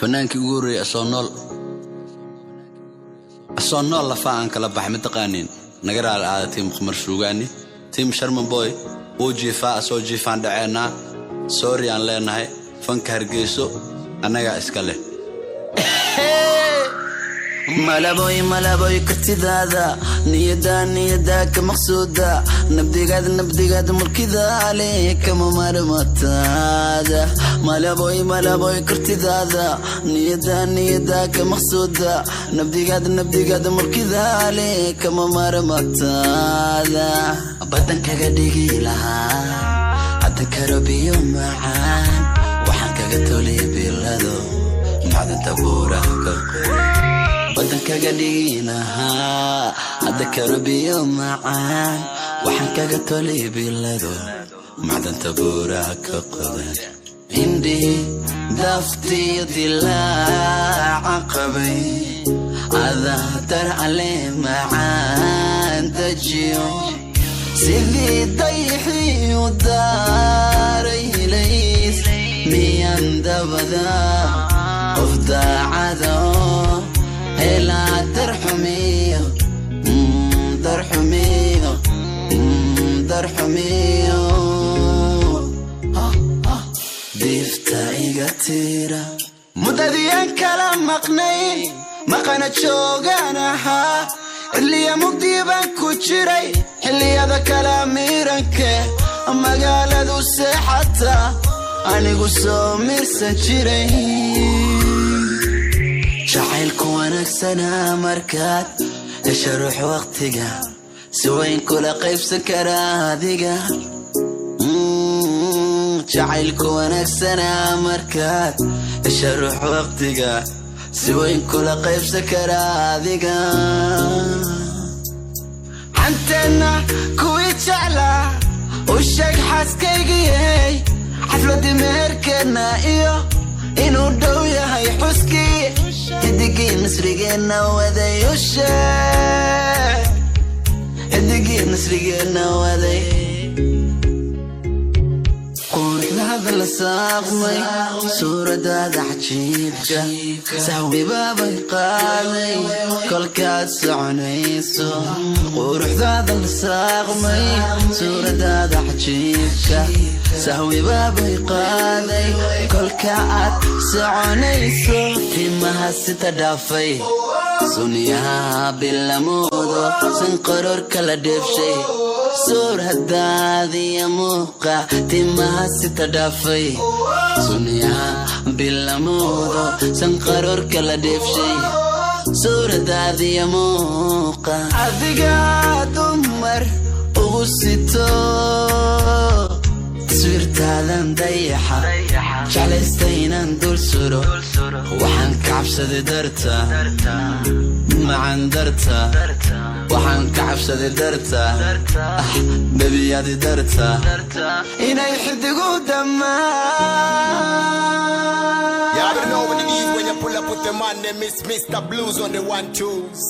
Fanaankii ugu horreeyey asoo nool lafaa aan kala baxay, ma taqaaniin? Naga raali aada, team Qamar Suugaani, team Sharma Boy. Wuu jiifaa, asoo jiifaan dhaceennaa. Sorry aan leenahay. Fanka Hargeyso annagaa iska leh. Malaboy, malaboy, kartidaada, niyada, niyada ka maqsuuda, nabdigaad, nabdigaad mulkidaale, kama marmataada. Malaboy, malaboy, kartidaada, niyada, niyada ka maqsuuda, nabdigaad, nabdigaad mulkidaale, kama marmataada. Badan kaga dhigi lahaa hadda karo biyo macaan, waxaan kaga toliya bilado macdanta buuraha ka qoray. Badan kaga dhigi lahaa hadda karo biyo macaan, waxaan kaga toliya bilado macdanta buuraha ka qoday. Indhihi daftiyo dilaaca qabay, adaa darcale macaan dajiyo, sidii dayxiyu daaraylays. Miyan dabada qof daacado helaa? Darxumiyo, darxumiyo, darxumiyo, diifta iga tira. Muddadiyaan kala maqnayn, maqana joogaan ahaa, xilliya mugdii baan ku jiray, xilliyada kala miiranke magaaladu seexata, anigu soo miirsan jiray. Jacaylku wanaagsanaa markaad hesha ruux waqtiga si weyn kula qaybsan karaa adiga. Jacaylku wanaagsanaa markaad hesha ruux waqtiga si weyn kula qaybsan karaa adiga. Xanteenna kuwii jeclaa u sheeg, xaaskaygiyey, xafladii meherkeenna iyo inuu dhow yahay xuskii, xidigii nasrigeenna waday u sheeg, xidigii nasrigeenna waday. Quruxdaada la saaqmay, suuradaada cajiibka, sahwibaabay qaaday kolkaad soconayso. Quruxdaada la saaqmay, suuradaada cajiibka, sahwibaabay qaaday kolka aad soconayso. Timaha sita dhaafay, sunyaha bilamoodo, sanqarorka la dheefshay, suuradaadiya muuqa. Timaha sita dhaafay, sunyaha bilamoodo, sanqarorka la dheefshay, suuradaadiya muuqa. Adiga dumar ugu sito taswiirtaadan dayaxa, jeclaysta inaan dul suro. Waxaan ka cabsaday darta macan darta, waxaan ka cabsaday darta, ah bebiyadi darta, inay xidigu dhammaan. You already know what it is when you pull up with the man, they miss Mr. Blues on the 1 2s.